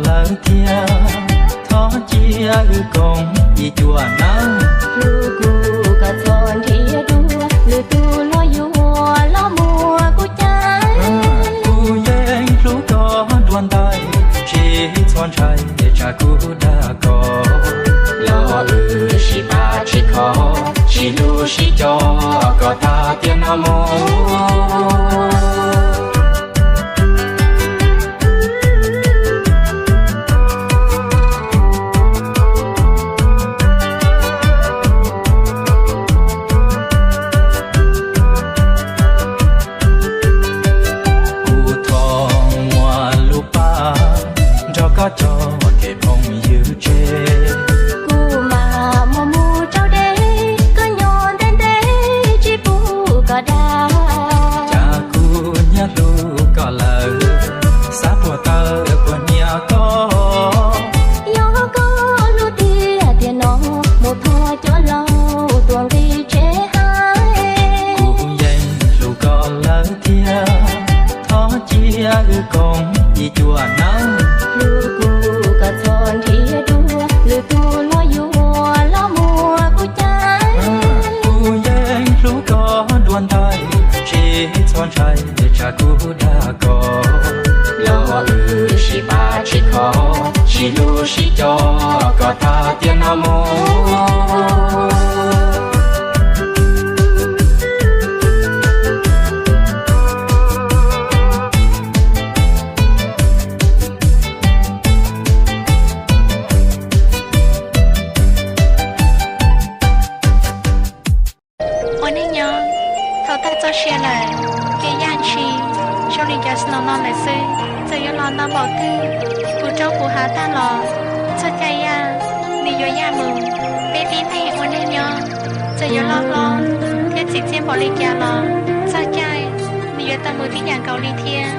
lawm thiab, thov cia wb koom ib cuam nawb. Hlub kuv kom txhob nrhiav dua, lwm tus los yuav los muab kuv cais. Kuv yeej hlub koj dua ntais, tsis txhob ntshai, tsam kuv dag koj. Los wb sib pab sib kho, sib hlub sib co, kom tag tiam no mus. Kuv thov muaj lub paj nrog koj coj kev phooj ywg tseg. Kuv mam muab mus rau deb, koj nyob ntev ntev tsis pub koj dag. Cas kuv nyiam hlub koj lawm, xav puag taw puag nyiam koj. Yog koj hlub tiag tiag no, mus thov cov laus tuaj nqis tsev hais. Kuv yeej hlub koj lawm thiab, thov cia wb koom ib cuam nawb. Hlub kuv kom txhob nrhiav dua, lwm tus los yuav los muab kuv cais. Kuv yeej hlub koj dua ntais, tsis txhob ntshai, tsam kuv dag koj. Los wb sib pab sib kho, sib hlub sib co, kom tag tiam no mus. Ua neej nyob, thaum tag txoj sia lawm, kev yaj ntshis zoo li cov snow no lawm xwb. Txawm yuav los ntau npaum twg, puv roob puv hav tag los, txoj cai yaj nws yuav yaj mus. Peb tib neeg ua neej nyob, txawm yuav loj hlob thiab txim txiaj npaum li cas los, txoj cai nws yuav tau mus tib yam nkaus li thiab.